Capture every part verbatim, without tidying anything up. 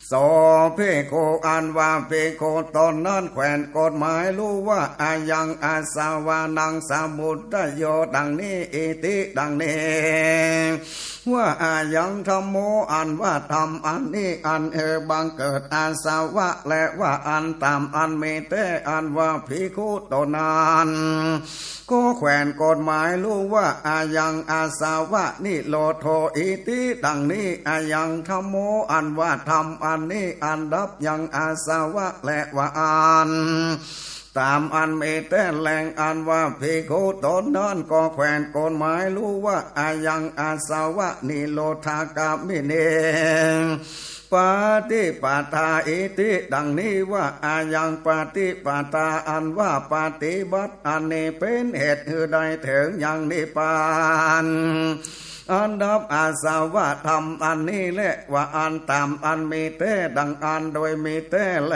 โส ภิกขุ อันว่าภิกขุต๋นนั้นแขวนกฎหมายฮู้ว่า อายัง อาสวะนัง สมุตตโย ดังนี้ อิติ ดังนี้ ว่า อายัง ธัมโม อันว่าธรรมอันนี้ อันหื้อบังเกิดอาสวะ และว่าอันต๋ามอันมีแต๊ อันว่าภิกขุต๋นนั้น ก็แขวนกฎหมายฮู้ว่า อายัง อาสวะ นิโรโธ อิติ ดังนี้ อายัง ธัมโม อันว่าธรรมอันนี้ อันดับยังอาสวะ และว่าอันต๋ามอันมีแต๊แล อันว่าภิกขุต๋นนั้น ก็แขวนกฎหมายฮู้ว่า อายัง อาสวะ นิโรธาคามินี ปฏิปทา อิติ ดังนี้ว่า อายัง ปฏิปทา อันว่าปฏิบัติอันนี้ เป๋นเหตุหื้อได้เถิงยังนิพพาน อันดับอาสวะธรรมอันนี้แล ว่าอันต๋ามอันมีแต๊ ดังอั้นโดยมีแต๊แล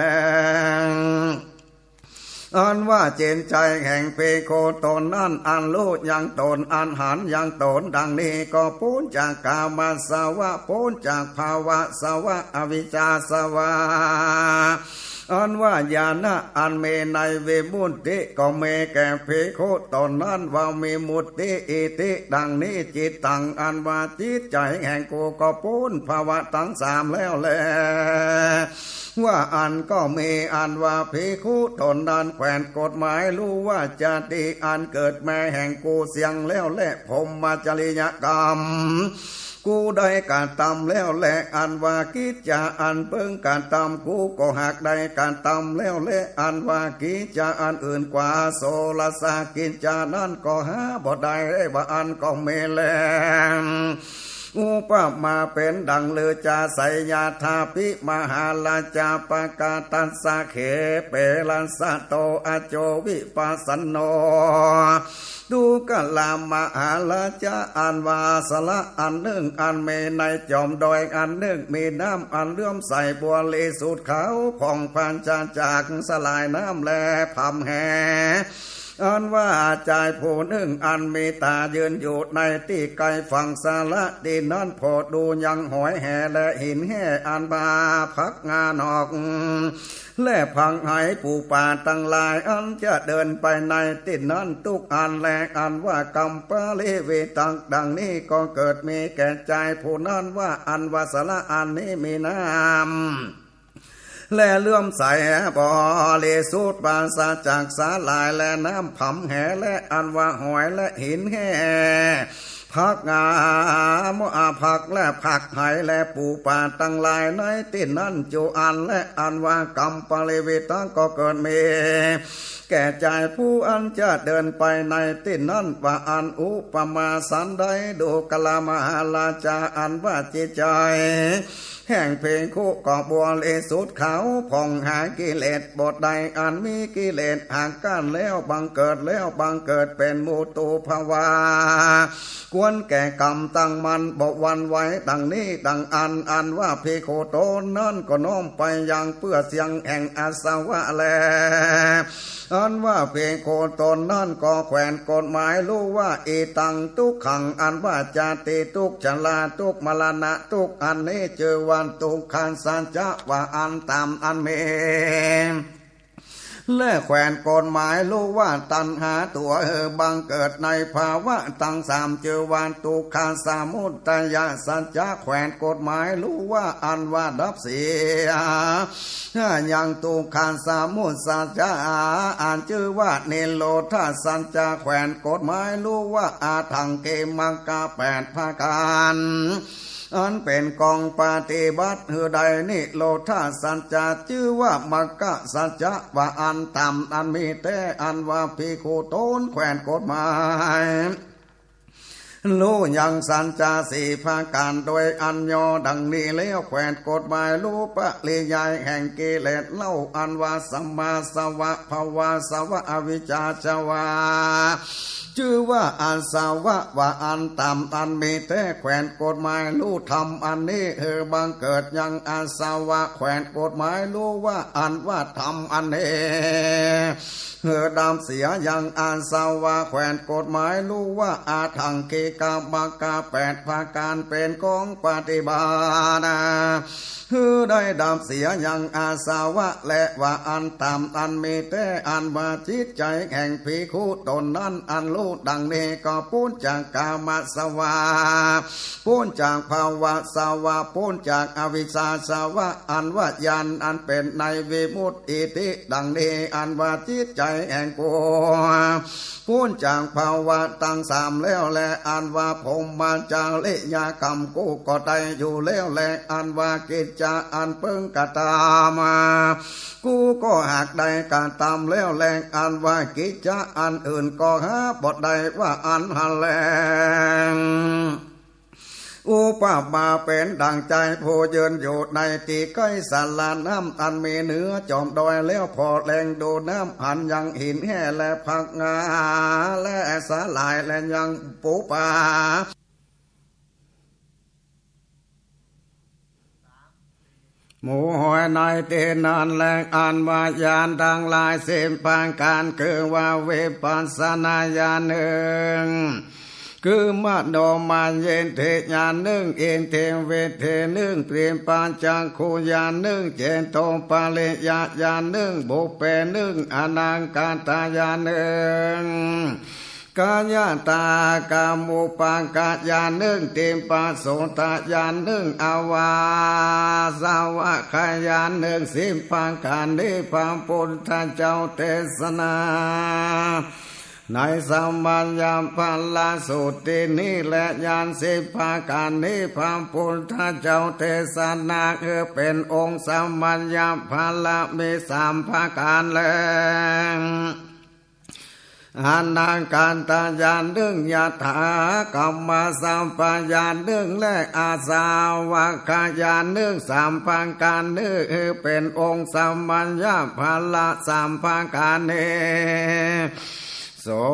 อันว่าจิตใจ๋แห่งภิกขุต๋นนั้น อันฮู้ยังต๋น อันหันยังต๋น ดังนี้ ก็ป๊นจากกามาสวะ ป๊นจากภวาสวะ อวิชชาสวะ อันว่าญาณะอันมีในวิมุตติ ก็มีแก่ภิกขุต๋นนั้น ว่าวิมุตติ อิติ ดังนี้ จิตตัง อันว่าจิตใจ๋แห่งกู ก็ป๊นภวะตังสามแล้วแล ว่าอั้นก็มี อันว่าภิกขุต๋นนั้นแขวนกฎหมายฮู้ว่า จาติอันเกิดมาแห่งกูเสี้ยงแล้วแล พรหมจริยกรรม กูได้กระตำแล้วแล อันว่ากิจจะอันเปิงกระตำ กูก็หากได้กระตำแล้วแล อันว่ากิจจะอันอื่นกว่า โสรสกิจจะนั้นก็หาบ่ได้ ว่าอั้นก็มีแล อุปมาเป๋นดังฤๅจา ไสยทาภิ มหาราชา ปกาตัสสะ เขเปรัสสะโต อโจ วิปัสสันโน ทุกขลามหาราชา อันว่าสระอันนึ่ง อันมีในจ๋อมดอยอันนึ่ง มีน้ำอันเลื่อมใสบริสุทธิ์ขาวผ่อง ปราศจากสลายน้ำและผำแห อันว่าจายผู้นึ่ง อันมีต๋ายืนอยู่ในตี้ใก้ฝั่งสระ ตี้นั้นผ่อดูยังหอยแหและหินแห่ อันว่าผักงานอก และผักไหปูป๋าตังหลาย อันจะเดินไปในตี้นั้นตุ๊กอันแล อันว่ากัมปะริเวตัง ดังนี้ก็เกิดมีแก่จายผู้นั้นว่า อันว่าสระอันนี้มีน้ำ และเลื่อมใสบริสุทธิ์ปราศจากสาหร่ายและน้ำผำแห และอันว่าหอยและหินแห่ ผักงา ผักและผักไหและปูป๋าตังหลายในตี้นั้นจุอัน และอันว่ากัมปะริเวตังก็เกิดมี แก่จายผู้อันจะเดินไปในตี้นั้น ว่าอั้น อุปมาสันใด ทุกขลามหาราชา อันว่าจิตใจ๋ แห่งภิกขุก็บริสุทธิ์ขาวผ่องหากิเลสบ่ได้ อันมีกิเลสหักกั้นแล้วบังเกิด แล้วบังเกิดเป๋นมูตูภวา ควรแก่กรรมตั้งมั่นบ่หวั่นไหว ดังนี้ดังอั้น อันว่าภิกขุต๋นนั้นก็น้อมไปยังเปื้อเสี้ยงแห่งอาสวะแล อันว่าภิกขุต๋นนั้นก็แขวนกฎหมายฮู้ว่า อิตัง ทุกขัง อันว่าจาติตุ๊กข์ ชราตุ๊กข์ มรณะตุ๊กข์ อันนี้จื้อว่าทุกขัสสะ ว่าอันต๋ามอันมี และแขวนกฎหมายฮู้ว่าตัณหาตั๋วหื้อบังเกิดในภวะตังสาม จื้อว่าทุกขสมุตัยสสะ แขวนกฎหมายฮู้ว่าอันว่าดับเสีย ยังทุกขสมุตัยสสะ อันจื้อว่านิโรธสสะ แขวนกฎหมายฮู้ว่าอทังเกมรรคแปดประก๋าน อันเป๋นกองปฏิบัติหื้อได้นิโรธสสะ จื้อว่ามรรคสสะ ว่าอันต๋ามอันมีแต๊ อันว่าภิกขุต๋นแขวนกฎหมาย ฮู้ยังสัจจะสี่ประก๋านโดยอั้นยอ ดังนี้แล้วแขวนกฎหมายฮู้ปริยายแห่งกิเลสเล่า อันว่าสัมมาสวะ ภวาสวะ อวิชชาสวะ จื้อว่าอาสวะว่าอันต่ำอันมีแต๊แควนกฎหมายฮู้ธรรมอันนี้ หื้อบังเกิดยังอาสวะแควนกฎหมายฮู้ว่าอันว่าธรรมอันนี้ หื้อดับเสียยังอาสวะแควนกฎหมายฮู้ว่าอาถังกิกะมัคคะแปดประก๋านเป๋นของปฏิบัติ หื้อได้ดับเสียยังอาสวะ และว่าอันต่ำอันมีแต๊อันว่าจิตใจ๋แห่งภิกขุต๋นนั้นอันฮู้ดังนี้ก็ป๊นจากก๋ามาสวะ ป๊นจากภวาสวะ ป๊นจากอวิชชาสวะ อันว่าญาณอันเป๋นในวิมุตติดังนี้ อันว่าจิตใจ๋แห่งกู ป๊นจากภวะตังสามแล้วแล อันว่าพรหมจริยกรรมกูก็ได้อยู่แล้วแล อันว่ากิจจะอันเปิงกระตำมา กูก็หากได้กระตำแล้วแล อันว่ากิจจะอันอื่นก็หาบ่ได้ว่าอั้นหั้นแล อุปมาเป๋นดั่งจายผู้ยืนอยู่ในตี้ใก้สระน้ำอันมีเหนือจ๋อมดอยแล้วผ่อแลดูน้ำอันยังหินแห่และผักหญ้าและสาหร่ายและยังปูปลา หมู่หอยในตี้นั้นแล อันว่าญาณตังหลายสิบประก๋าน คือว่าวิปัสสนาญาณนึ่ง คือมโนมยิทธิญาณนึ่ง อิทธิวิทธินึ่ง ทิพพจักขุญาณนึ่ง เจโตปริยญาณนึ่ง ปุพเพนึ่ง อนาคตญาณนึ่ง กายตากรรมุปปกะญาณนึ่ง ทิพพโสตญาณนึ่ง อวาสวัคคยาณนึ่ง สิบประก๋านนี้พระพุทธเจ้าเตสนา ในสมัญญพรสูตรตี้นี้แล ญาณสิบประก๋านนี้พระพุทธเจ้าเตสนา หื้อเป๋นองค์สมัญญพรมีสามประก๋านแล อนาคตญาณนึ่ง ยถากรรมสัพพญาณนึ่ง และอาสวัคคยาณนึ่ง สามประก๋านนี้ หื้อเป๋นองค์สมัญญพรสามประก๋านนี้ สา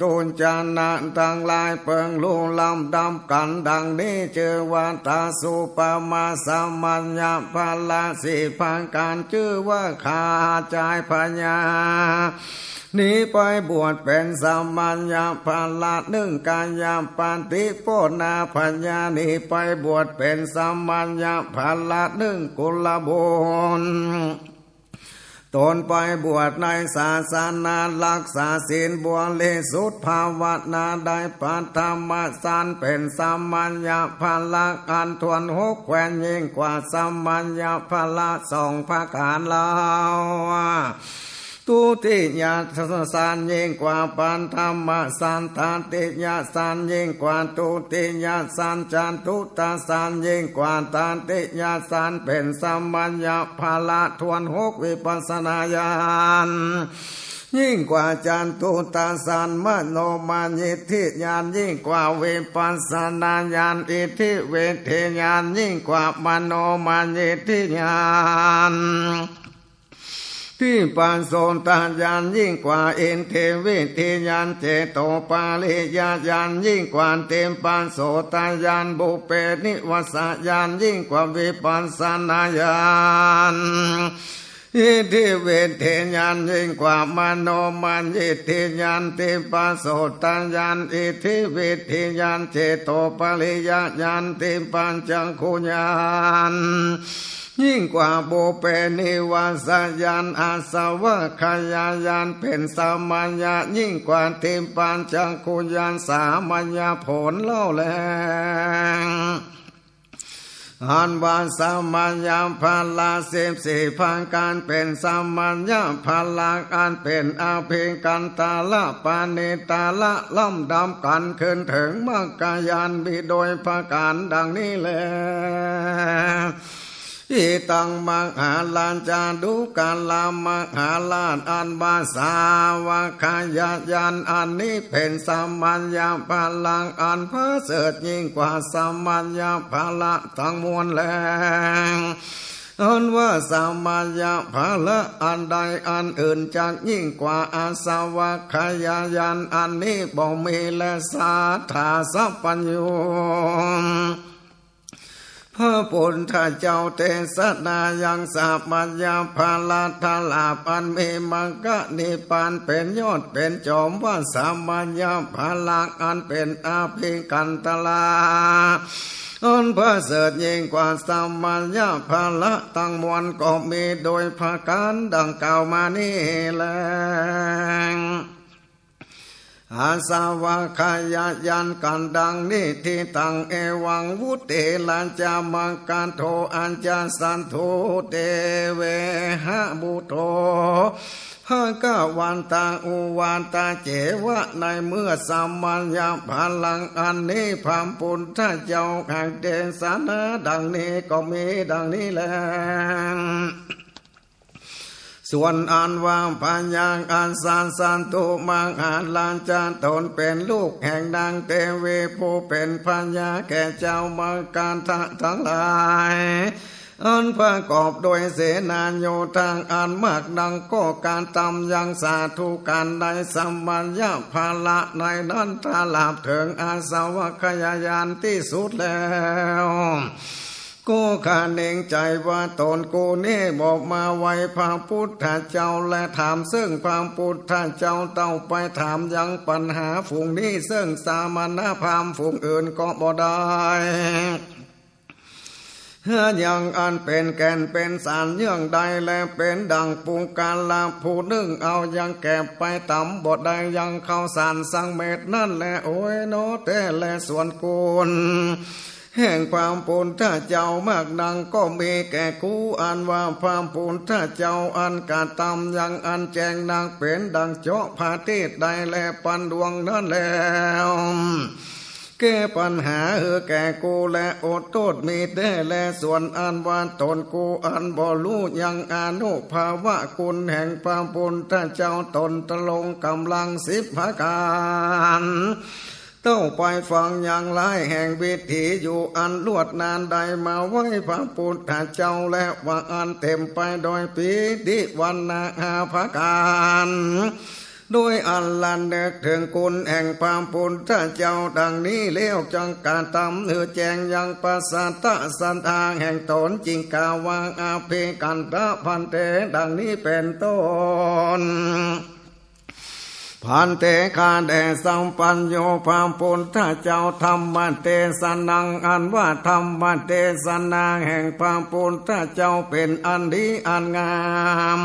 ธุ จนะตังหลายเปิงฮู้ลำดับกั๋นดังนี้ จื้อว่าตสุปมาสมัญญพรสี่ประก๋าน จื้อว่าข้าจ๋ายพญา นี้ไปบวชเป๋นสมัญญพรนึ่ง กายปฏิโปนาพญา นี้ไปบวชเป๋นสมัญญพรนึ่ง กุลบุตร ต๋นไปบวชในศาสนา รักษาศีลบริสุทธิ์ ภาวนาได้ปัฐมฌาน เป๋นสมัญญพรอันถ้วนหกแควน ยิ่งกว่าสมัญญพรสองประก๋านเล่า ทุติยฌานยิ่งกว่าปัฐมฌาน ตติยฌานยิ่งกว่าทุติยฌาน จตุตฌานยิ่งกว่าตติยฌาน เป๋นสมัญญพรถ้วนหก วิปัสสนาญาณยิ่งกว่าจตุตฌาน มโนมยิทธิญาณยิ่งกว่าวิปัสสนาญาณ อิทธิวิทธิญาณยิ่งกว่ามโนมยิทธิญาณ ทิพพโสตญาณยิ่งกว่าอิทธิวิทธิญาณ เจโตปริยญาณยิ่งกว่าทิพพโสตญาณ ปุพเพนิวาสญาณยิ่งกว่าวิปัสสนาญาณ อิทธิวิทธิญาณยิ่งกว่ามโนมยิทธิญาณ ทิพพโสตญาณ อิทธิวิทธิญาณ เจโตปริยญาณ ทิพพจักขุญาณ ยิ่งกว่าปุพเพนิวาสญาณ อาสวัคคยญาณ เป๋นสมัญญะยิ่งกว่าทิพพจักขุญาณ สมัญญผลเล่าแล อันว่าสมัญญพรสิบสี่ประก๋าน เป๋นสมัญญพรอันเป๋นอภิกันตรปณิตร ลำดับกั๋นขึ้นเถิงมรรคญาณมิโดยประก๋านดังนี้แล อิทังมหาราชา ดูกราหมหาราช อันว่าสวัคคยญาณอันนี้เป๋นสมัญญพรอันประเสริฐยิ่งกว่าสมัญญพรตังมวลแล อันว่าสมยผละอันใดอันอื่นจักยิ่งกว่าอาสวัคคายญาณอันนี้บ่มีแล สัทธาสัพพัญญู พระพุทธเจ้าเตสนายังสมยผละ ถ้าลาภอันมีมรรคนิพพานเป๋นยอดเป๋นจอม ว่าสมยผละอันเป๋นอภิกันตรา อันประเสริฐยิ่งกว่าสมยผละตังมวลก็มีโดยประก๋านดังกล่าวมานี้แล อาสวัคคายญาณกั๋นดังนี้ ทิฏฐังเอวัง วุตติราชมัคคะโท อาจาสัตถุ เตเวหะบุตโธ ภะคะวันตา อุวาตะ เจวะ ในเมื่อสมยผละอันนี้ พระพุทธเจ้าแห่งเตสนาดังนี้ก็มีดังนี้แล ส่วนอันว่าพญาอาสาสัตถุมหาราชาต๋นเป๋นลูกแห่งนางเตวีผู้เป๋นพญาแก่เจ้ามัคคะทะตังหลาย อันประกอบโดยเสนาโยธาอันมากนักก็กระตำยังสาธุก๋านในสมยผละในนั้น ถ้าลาภเถิงอาสวัคคายญาณตี้สุดแล้ว ก็ขะเนงใจ๋ว่าต๋นกูนี้บ่มาไหว้พระพุทธเจ้า และถามเซิ่งพระพุทธเจ้า เต้าไปถามยังปัญหาฝูงนี้เซิ่งสมณพราหมณ์ฝูงอื่นก็บ่ได้ ยังอันเป๋นแก่นเป๋นสารเยื่องใด และเป๋นดั่งปุคคละผู้นึ่ง เอายังแกบไปต๋ำบ่ได้ยังข้าวสารสักเม็ดนั้นแล โอยหนอ แต๊แล ส่วนกูล แห่งพระพุทธเจ้ามากนักก็มีแก่กู อันว่าพระพุทธเจ้าอันกระตำยังอันแจ้งนัก เป๋นดั่งเจาะพระเทศได้และปันดวงนั้นแล้ว แก้ปัญหาหื้อแก่กูและอดโต้ษมีแต๊แล ส่วนอันว่าต๋นกูอันบ่ฮู้ยังอานุภาพคุณแห่งพระพุทธเจ้า ต๋นตะลงก๋ำลังสิบประก๋าน เต้าไปฟังยังหลายแห่งวิธีอยู่อันลวดนานได้มาไหว้พระพุทธเจ้า และว่าอันเต๋มไปโดยปีติวันนาห้าประก๋าน โดยอันระลึกเถิงคุณแห่งพระพุทธเจ้าดังนี้แล้ว จักกระตำหื้อแจ้งยังประสาทศรัทธาแห่งต๋น จึงกล่าวว่า อภิกันตะภันเต ดังนี้เป๋นต้น ภันเต ข้าแต่สัพพัญญูพระพุทธเจ้า ธัมมเตสนัง อันว่าธรรมเตสนาแห่งพระพุทธเจ้าเป๋นอันดีอันงาม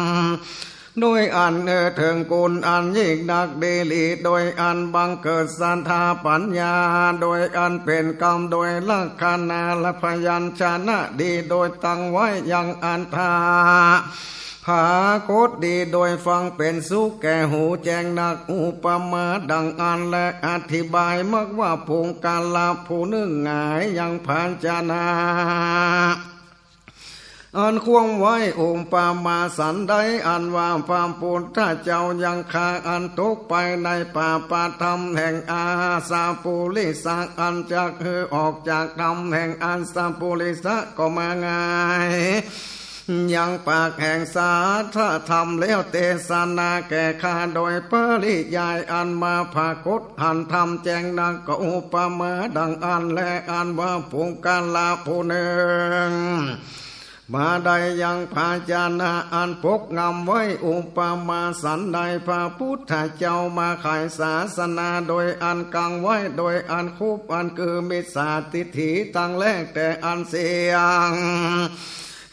โดยอันเอื้อเถิงคุณอันยิ่งนักดีหลี โดยอันบังเกิดศรัทธาปัญญา โดยอันเป๋นกำ โดยลักขณะและพยัญชนะดี โดยตั้งไว้ยังอัตถะ ผากฏดี โดยฟังเป๋นสุขแก่หูแจ้งนัก อุปมาดังอั้นแล อธิบายมากว่าปุคคละผู้นึ่งหงายยังภาชนะ อันควมไว้อุปมาสันใด อันว่าพระพุทธเจ้ายังข้าอันตกไปในปาปธรรมแห่งอาสาปุริสะ อันจักหื้อออกจากธรรมแห่งอาสาปุริสะก็มาหงาย ยังปากแห่งสัทธธรรมแล้วเตสนาแก่ข้าโดยปริยายอันมาผากฏหันธรรมแจ้งนัก ก็อุปมาดังอั้นแล อันว่าปุคคละผู้นึ่ง มาได้ยังภาชนะอันปกงำไว้ อุปมาสันใด พระพุทธเจ้ามาไขศาสนา โดยอันกังไว้ โดยอันคุบอันคือมิจฉาทิฏฐิตังแลกแต่อันเสี้ยง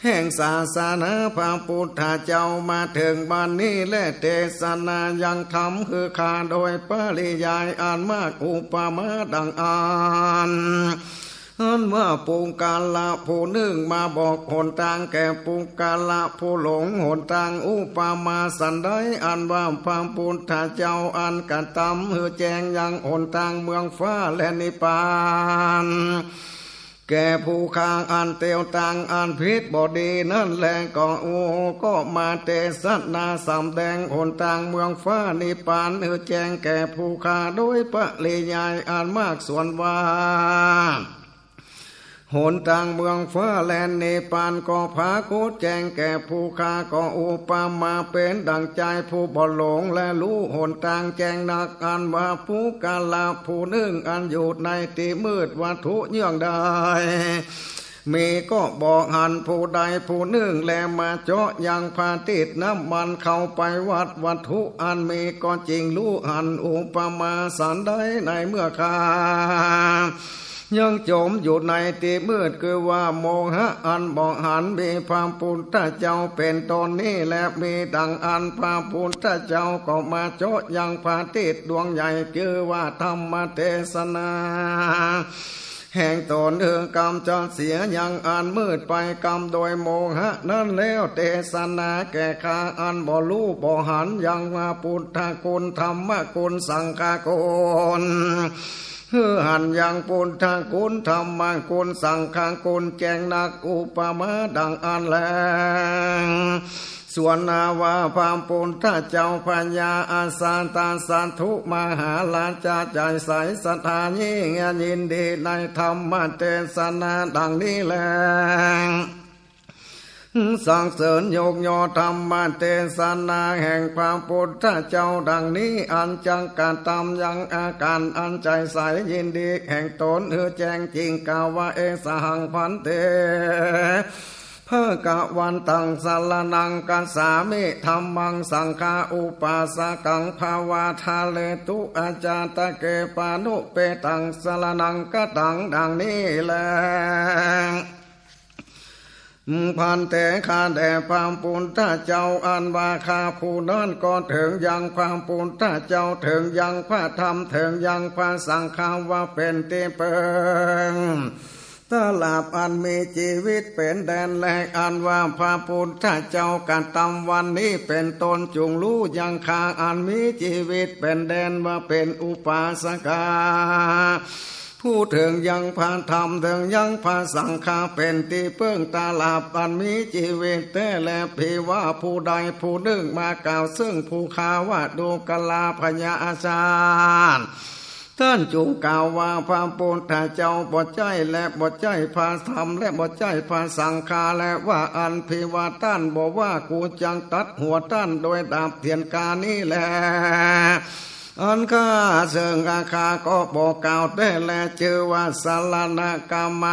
แห่งศาสนาพระพุทธเจ้ามาเถิงบัดนี้แล เตสนายังธรรมคือข้าโดยปริยายอันมาก อุปมาดังอั้น อันว่าปุคคละผู้นึ่งมาบอกหนตางแก่ปุคคละผู้หลงหนตาง อุปมาสันใด อันว่าพระพุทธเจ้าอันกระตำหื้อแจ้งยังหนตางเมืองฟ้าและนิพพาน แก่ผู้ข้าอันเตียวตางอันผิดบ่ดีนั้นแล ก็อุปมาเตสนาสำแดงหนตางเมืองฟ้านิพพานหื้อแจ้งแก่ผู้ข้าโดยปริยายอันมาก ส่วนว่า หนตางเมืองฟ้าแลนนิพพานก็ผาโกฏแจ้งแก่ผู้ข้า ก็อุปมาเป๋นดั่งจายผู้บ่หลง และฮู้หนตางแจ้งนัก อันว่าปุคคละผู้นึ่งอันอยู่ในตี้มืด วัตถุเยื่องใดมีก็บ่หัน ผู้ใดผู้นึ่งแลมาเจาะยังผ้าติดน้ำมันเข้าไปวัด วัตถุอันมีก็จึงฮู้หัน อุปมาสันใดในเมื่อข้า ยังจ๋มอยู่ในตี้มืด คือว่าโมหะอันบ่หัน มีพระพุทธเจ้าเป๋นต้นนี้แล มีดั่งอั้นพระพุทธเจ้าก็มาเจาะยังผ้าติดดวงใหญ่ คือว่าธรรมเตสนาแห่งต๋น หื้อกำจัดเสียยังอันมืดไปกำโดยโมหะนั้นแล้ว เตสนาแก่ข้าอันบ่ฮู้บ่หันยังพระพุทธคุณ ธรรมคุณ สังฆคุณ หื้อหันยังพุทธคุณ ธรรมคุณ สังฆคุณแจ้งนัก อุปมาดั่งอั้นแล ส่วนนาว่าพระพุทธเจ้าพญาอัสสะตะสัตถุมหาราชาใจ๋ใสศรัทธายิ่งยินดีในธรรมเตสนาดั่งนี้แล สรรเสริญยกย่อธรรมเตสนาแห่งพระพุทธเจ้าดั่งนี้ อันจักกระตำยังอาก๋านอันใจ๋ใสยินดีแห่งต๋นหื้อแจ้งจริง กล่าวว่า เอสะหัง ภันเต ภะคะวันตัง สะระณัง คัจฉามิ ธัมมัง สังฆัง อุปาสกัง ภะวะทะเรตุ อาจาตะเก ปานุเปตัง สะระณัง คัตถัง ดั่งนี้แล ภันเต ข้าแต่พระพุทธเจ้า อันว่าข้าผู้นั้นก็เถิงยังพระพุทธเจ้า เถิงยังพระธรรม เถิงยังพระสังฆะว่าเป๋นตี้เปิง ตราบอันมีจีวิตเป๋นแดนแล อันว่าพระพุทธเจ้ากระตำวันนี้เป๋นต้น จุ่งฮู้ยังข้าอันมีจีวิตเป๋นแดนว่าเป๋นอุปาสกะ ผู้เถิงยังพระธรรม เถิงยังพระสังฆะเป๋นตี้เปิง ตราบอันมีจีวิตแต๊แล ภิว่าผู้ใดผู้นึ่งมากล่าวเซิ่งผู้ข้าว่า ดูกราพญาอาชาติ ต้านจุ่งกล่าวว่า พระพุทธเจ้าบ่ใจ้ และบ่ใจ้พระธรรม และบ่ใจ้พระสังฆะ และว่าอันภิว่าต้านบ่ว่า กูจักตัดหัวต้านโดยดาบเตียนกานี้แล อันข้าเซิ่งข้าก็บ่กล่าวแต๊แล จื้อว่าสรณะกม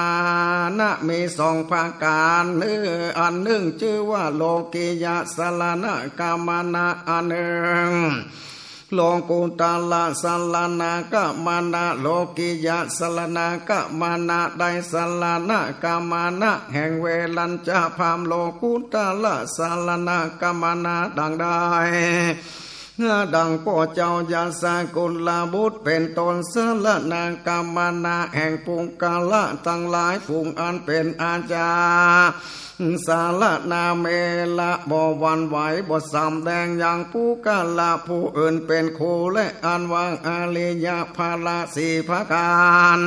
นะมีสองประก๋าน หื้ออันนึ่งจื้อว่าโลกิยะสรณะกมนะ อันนึ่ง โลกุตระสรณะกมนะ โลกิยะสรณะกมนะ ได้สรณะกมนะแห่งเวรัญจะพราหมณ์ โลกุตระสรณะกมนะดั่งใด ดั่งป้อเจ้ายาสกุลบุตรเป๋นต้น สรณะกมนะแห่งปุคคละตังหลายฝูงอันเป๋นอาจา สรณะเมระ บ่หวั่นไหว บ่สำแดงยังปุคคละผู้อื่นเป๋นครู และอันว่าอริยะผละสี่ประก๋าน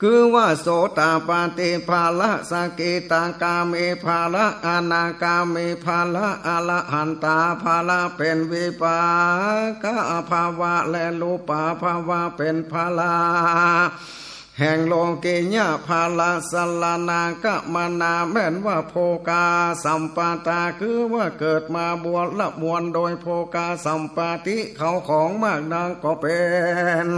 คือว่าโสตาปัตติผละ สกิทาคามิผละ อนาคามิผละ อรหันตาผละ เป๋นวิปากะภาวะ และรูปาภาวะ เป๋นผละ แห่งโลกิยะผละสรณะกมนะ แม่นว่าโภคาสัมปทา คือว่าเกิดมาบัวระมวลโดยโภคาสัมปาติ เข้าของมากนักก็เป๋น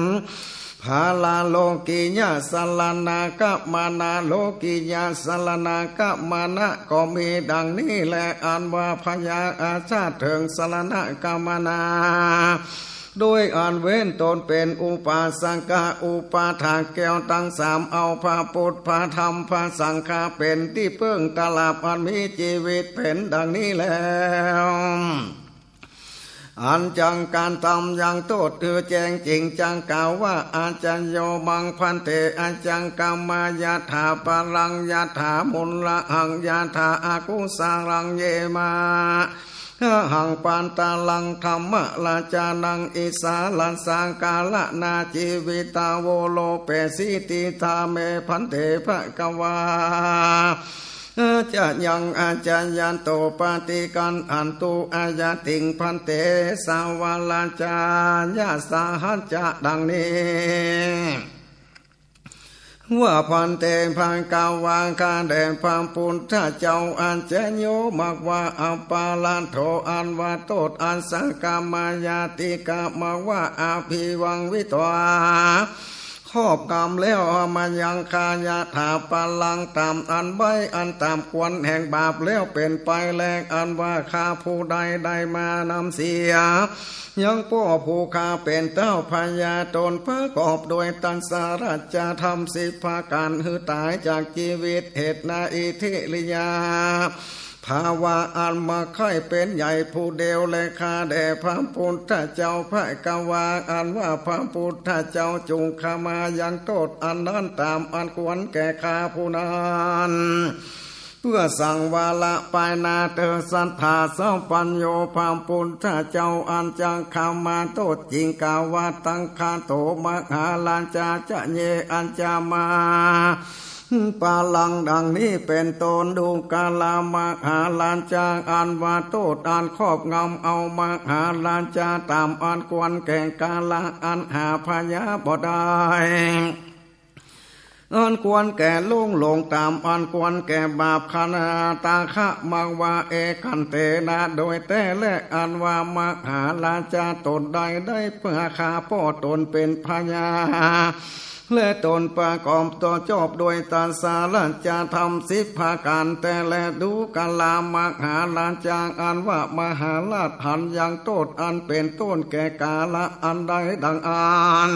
ผละโลกิยะสรณะกมนะ โลกิยะสรณะกมนะก็มีดั่งนี้แล อันว่าพญาอาชาติเถิงสรณะกมนะ โดยอันเว้นตนเป๋นอุปาสกะ อุปถากแก้วตังสาม เอาพระพุทธ พระธรรม พระสังฆะ เป๋นตี้เปิ้ง ตราบอันมีจีวิต เป๋นดั่งนี้แล้ว อันจักกระตำยังโต้ษหื้อแจ้งจริง จักกล่าวว่า อาจโย มัง ภันเต อาจังกรรมะ ยะถาปะรัง ยะถามุลละหัง ยะถาอากุสะลัง เยมะ หะหัง ปัตตะลัง ธัมมะราชานัง อิสารัสสะ กาละนา จีวิตา โวโรเปสิ ติฏฐาเม ภันเต ภะคะวา อาจยัง อาจยันโต ปะฏิกัณหันตุ อายัตถิง ภันเต สาวัลลาจายะ สาหัสจะ ดังนี้ ว่า ภันเต ภควา ข้าแต่พระพุทธเจ้า อัจฉโย มะวา อัปปะราโถ อันว่าโต้ษ อัสสะ กามาญาติกะ มะวา อะภิวังวิตวา ครอบงำแล้ว มายัง ข้า ยะถา ปะลัง ต๋ามอันไว้ อันต๋ามควรแห่งบาปแล้ว เป๋นไปแล อันว่าข้าผู้ใดได้มานำเสีย ยังป้อผู้ข้าเป๋นเต้าพญาต๋น ประกอบด้วยตัสสะ รัจจะธรรมสิบประก๋าน หื้อต๋ายจากจีวิต เหตุนา อิทธิริยา ภาวะอันมักใค่เป๋นใหญ่ผู้เดียวแล ข้าแต่พระพุทธเจ้า ภควา อันว่าพระพุทธเจ้าจุ่งข้ามายังโต้ษอันนั้น ต๋ามอันควรแก่ข้าผู้นั้น เปื้อสังวาระไปหน้าเตอ สัตถาสัพพัญญู พระพุทธเจ้าอันจักข้ามาโต้ษ จึ่งกล่าวว่า ตังคโต มหาราชา จะเย อัจจะมา ปะลัง ดังนี้เป๋นต้น ดูกรา มหาราชา อันว่าโต้ษอันครอบงำเอามหาราชา ต๋ามอันควรแก่กาละ อันหาพยาบ่ได้ อันควรแก่ลุ่งหลง ต๋ามอันควรแก่บาป คณาตาคะ มะวา เอกันเตนะ โดยแต๊แล อันว่ามหาราชาต๋นใดได้เปื้อข้าป้อต๋นเป๋นพญา และต๋นประกอบต่อจอบด้วยตัสสะ รัจจะธรรมสิบประก๋านแต๊แล ดูกรา มหาราชา อันว่ามหาราชหันยังโต้ษอันเป๋นต้นแก่กาละอันใดดังอั้น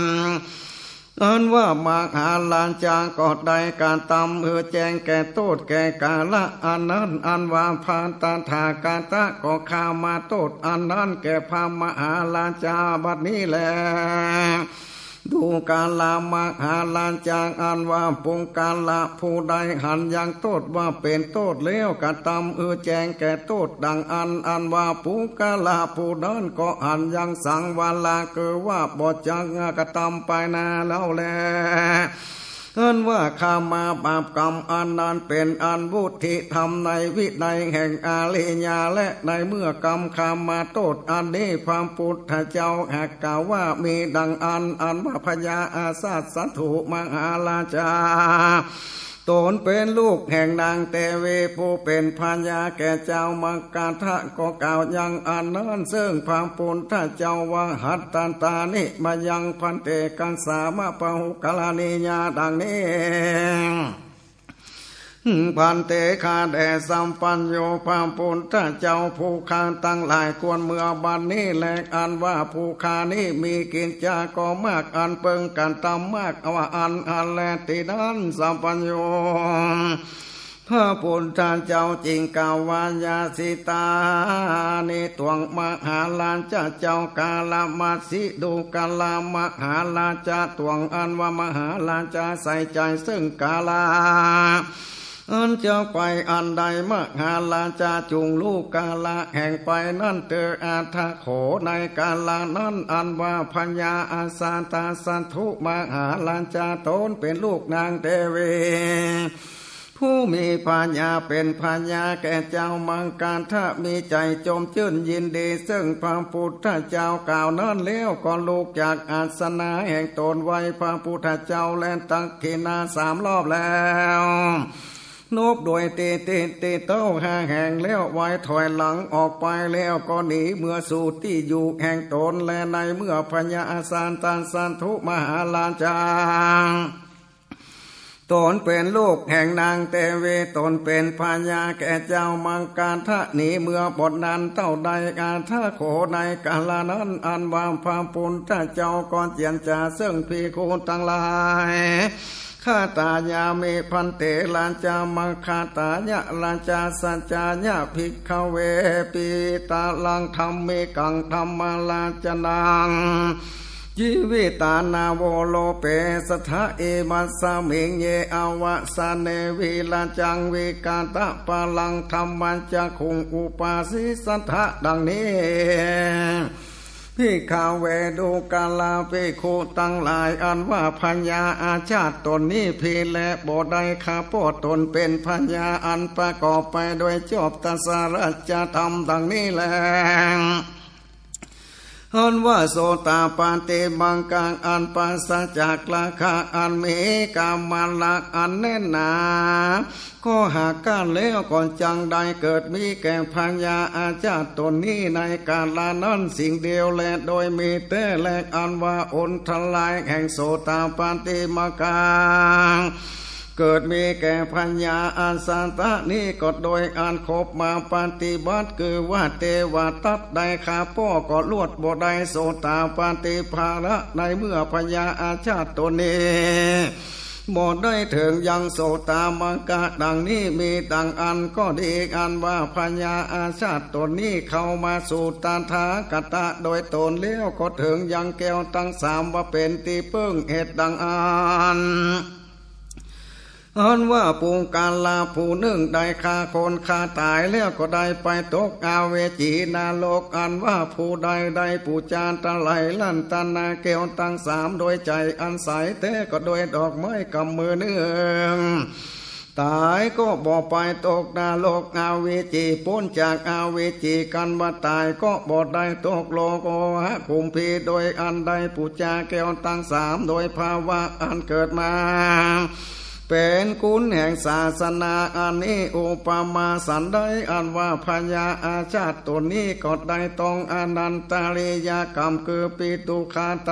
อันว่ามหาราชาก็ได้กระตำหื้อแจ้งแก่โต้ษแก่กาละอันนั้น อันว่าพระตถาคตะก็ข้ามาโต้ษอันนั้นแก่พระมหาราชาบัดนี้แล ดูกรา มหาราชา อันว่าปุคคละผู้ใดหันยังโต้ษว่าเป๋นโต้ษแล้ว กระตำหื้อแจ้งแก่โต้ษดังอั้น อันว่าปุคคละผู้นั้นก็หันยังสังวาระ คือว่าบ่จักกระตำไปหน้าเล่าแล อันว่าข้ามาบาปกรรมอันนั้นเป๋นอันวุฒิธรรมในวินัยแห่งอริยะ และในเมื่อกรรมข้ามาโต้ษอันนี้ พระพุทธเจ้าหากกล่าวว่ามีดังอั้น อันว่าพญาอาชาตศัตรูมหาราชา ต๋นเป๋นลูกแห่งนางเตวีผู้เป๋นพญาแก่เจ้ามัคคทะ ก็กล่าวยังอันนั้นซึ่งพระพุทธเจ้าว่า หัตถตานิ มะยัง ภันเต กัสสะ มะ ปะหุคคลานิยา ดังนี้ ภันเต ข้าแต่สัพพัญญูพระพุทธเจ้า ผู้ข้าตังหลายควรเมื่อบัดนี้แล อันว่าผู้ข้านี้มีกิจจาก็มาก อันเปิงกระตำมาก ว่าอันอันแล ตินั้นสัพพัญญู พระพุทธเจ้าจึงกล่าวว่า ยาสิตานิ ตวงมหาราชาเจ้ากาลมัสสิ ดูกรา มหาราชาตวง อันว่ามหาราชาใส่ใจ๋ซึ่งกาละ อันจะไปอันใด มหาราชาจุ่งฮู้กาละแห่งไปนั้นเตอ อัฏฐโข ในกาละนั้น อันว่าพญาอาชาตศัตรูมหาราชาต๋นเป๋นลูกนางเตวี ผู้มีพญาเป๋นพญาแก่เจ้ามัคคทะ มีใจ๋จมจื้นยินดีซึ่งพระพุทธเจ้ากล่าวนั้นแล้ว ก็ลุกจากอาสนะแห่งต๋นไหว้พระพุทธเจ้าและตักขิณาสามรอบแล้ว นบด้วยตีนติดเต๊าห้าแห่งแล้ว ไหวถอยหลังออกไปแล้ว ก็หนีเมือสู่ตี้อยู่แห่งต๋น และในเมื่อพญาอาชาตศัตรูมหาราชา ต๋นเป๋นลูกแห่งนางเตวี ต๋นเป๋นพญาแก่เจ้ามัคคทะ หนีเมือบ่ดนั้นเต้าใด อัฏฐโข ในกาละนั้น อันว่าพระพุทธเจ้าก็เจียรจาซึ่งภิกขุตังหลาย คตายามิ ภันเต ราชามัคคทายะ ราชาสัจจายะ ภิกขเว ปิตรังธัมมิกัง ธัมมราชนัง จีวิตานาโว โลเป สัทธะ อิมัสสมิง เย อวสเน วิรจัง วิกาตะปะลัง ธัมมจักขุง อุปาสิสัทธะ ดังนี้ ภิกขเว ดูกราภิกขุตังหลาย อันว่าพญาอาชาตต๋นนี้ผิดแล บ่ได้ข้าป้อต๋นเป๋นพญา อันประกอบไปด้วยจอบตัสสะรัจจะธรรมดังนี้แล อันว่าโสตาปัตติมัคคะอันปราศจากราคะอันมีกามราคะอันแน่นหนา ก็หากกล้าแล้วก็จักได้เกิดมีแก่พญาอาชาติตนนี้ในกาละนั้นสิ่งเดียวแล โดยมีแต๊แล อันว่าหนทางแห่งโสตาปัตติมัคคะ เกิดมีแก่พญาอาชาตินี้ก็โดยอันคบมาปฏิบัติ คือว่าเตวทัตได้ข้าป้อก็ลวดบ่ได้โสตาปัตติผละ ในเมื่อพญาอาชาติตนนี้ บ่ได้เถิงยังโสตามัคคะดังนี้ มีดังอั้นก็ดี อันว่าพญาอาชาติตนนี้เข้ามาสู่ตถาคตะโดยตนแล้ว ก็เถิงยังแก้วตังสามว่าเป๋นตี้เปิ้ง เหตุดังอั้น อันว่าปุคคละผู้นึ่งได้ฆ่าคนฆ่าต๋ายแล้วก็ได้ไปตกอเวจีนรก อันว่าผู้ใดได้ปู๋จาไตรรัตนะแก้วตังสามโดยใจ๋อันใสแต๊ ก็โดยดอกไม้ก๋ำมือนึ่ง ต๋ายก็บ่ไปตกนรกอเวจี ป๊นจากอเวจี กันว่าต๋ายก็บ่ได้ตกโลกโอหะคุมภี โดยอันได้ปู๋จาแก้วตังสามโดยภาวะอันเกิดมา เป๋นคุณแห่งศาสนาอันนี้ อุปมาฉันใด อันว่าพญาอาชาติตนนี้ก็ได้ต้องอนันตริยกรรม คือปิตุฆาตา